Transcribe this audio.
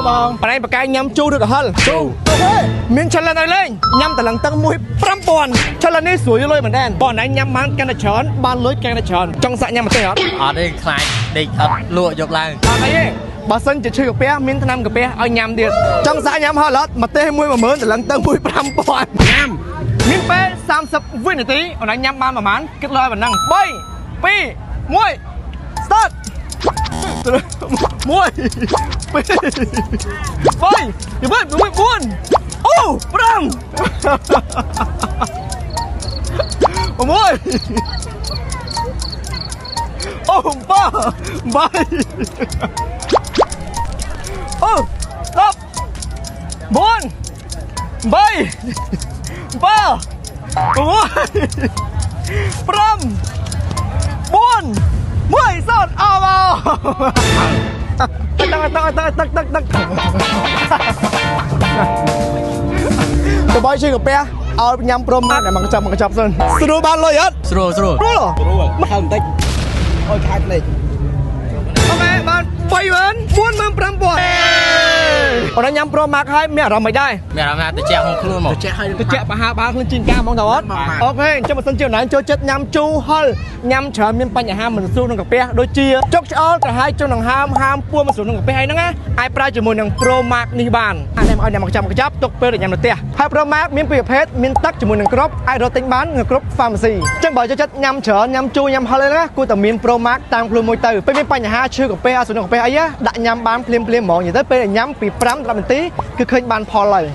បងប្រែងបកាយញ៉ាំជូរឬក៏ហិលជូរ OK មាន challenge ឲ្យលេងញ៉ាំតឡឹងតឹងមួយ5000 challenge នេះស្រួលលុយមែនតើបងណៃញ៉ាំបានកាន់តែច្រើនបានលុយកាន់តែច្រើនចង់សាក់ញ៉ាំម្ទេសអត់ អត់ទេខ្លាចដេកអត់លក់យកឡើង អត់អីទេបើសិនជាឈឺកាពះមានថ្នាំកាពះឲ្យញ៉ាំទៀតចង់សាក់ញ៉ាំហល់អត់ម្ទេសមួយ10000តឡឹងតឹងមួយ5000 ញ៉ាំ មានពេល30វិនាទីអូនឯងញ៉ាំបានប្រហែលគិតលុយប៉ុណ្ណឹង3 2 1 start 1 2 3 4 5អូ5 6អូ7 8អូ10 9 8 7 6 5 4 1 0អោមកទឹកទឹកទឹកទឹកទឹកទឹកតបយជួយកាពះឲ្យញ៉ាំព្រមណាស់មកកញ្ចប់មកកញ្ចប់សិនស្រួលបានលុយអត់ ស្រួលស្រួល ស្រួល ស្រួលខើបន្តិចអុយខែភ្លេច OK បាន3 45000អូនញ៉ាំព្រមមកហើយមានអារម្មណ៍មិនដែរ មានអារម្មណ៍ថាតិចក្នុងខ្លួនមក ចេះឲ្យ តិចបហាបាលខ្លួនជីនការហ្មងតើអត់ OK អញ្ចឹងបើសិនជាអូនឯងចូលចិត្តញ៉ាំជូរហឹលញ៉ាំច្រើនមានបញ្ហាមិនស្រួលក្នុងកាពះដូចជាចុកឆ្អល់ក្រហាយចុងដង្ហើមហាមពួរមិនស្រួលក្នុងកាពះអីហ្នឹងណាអាចប្រើជាមួយនឹង Pro Max នេះបានអាចឲ្យញ៉ាំមកចាំមកចាប់ទុកពេលដែលញ៉ាំនៅផ្ទះហើយ Pro Max មានពីរប្រភេទមានទឹកជាមួយនឹងគ្រាប់អាចរកទិញបាននៅគ្រប់ pharmacy អញ្ចឹងបើចូលចិត្តញ៉ាំច្រើនញ៉ាំជូរញ៉ាំហឹលអីហ្នឹងណាគួរតែមាន Pro Max តាមខ្លួនមួយទៅពេលមានបញ្ហាឈឺកាពះអត់ស្រួលក្នុងកាពះអីណាដាក់ញ៉ាំបានភ្លាមៗហ្មងនិយាយទៅពេលដែលញ៉ាំពី5ដល់10នាទីគឺឃើញបានផលហើយ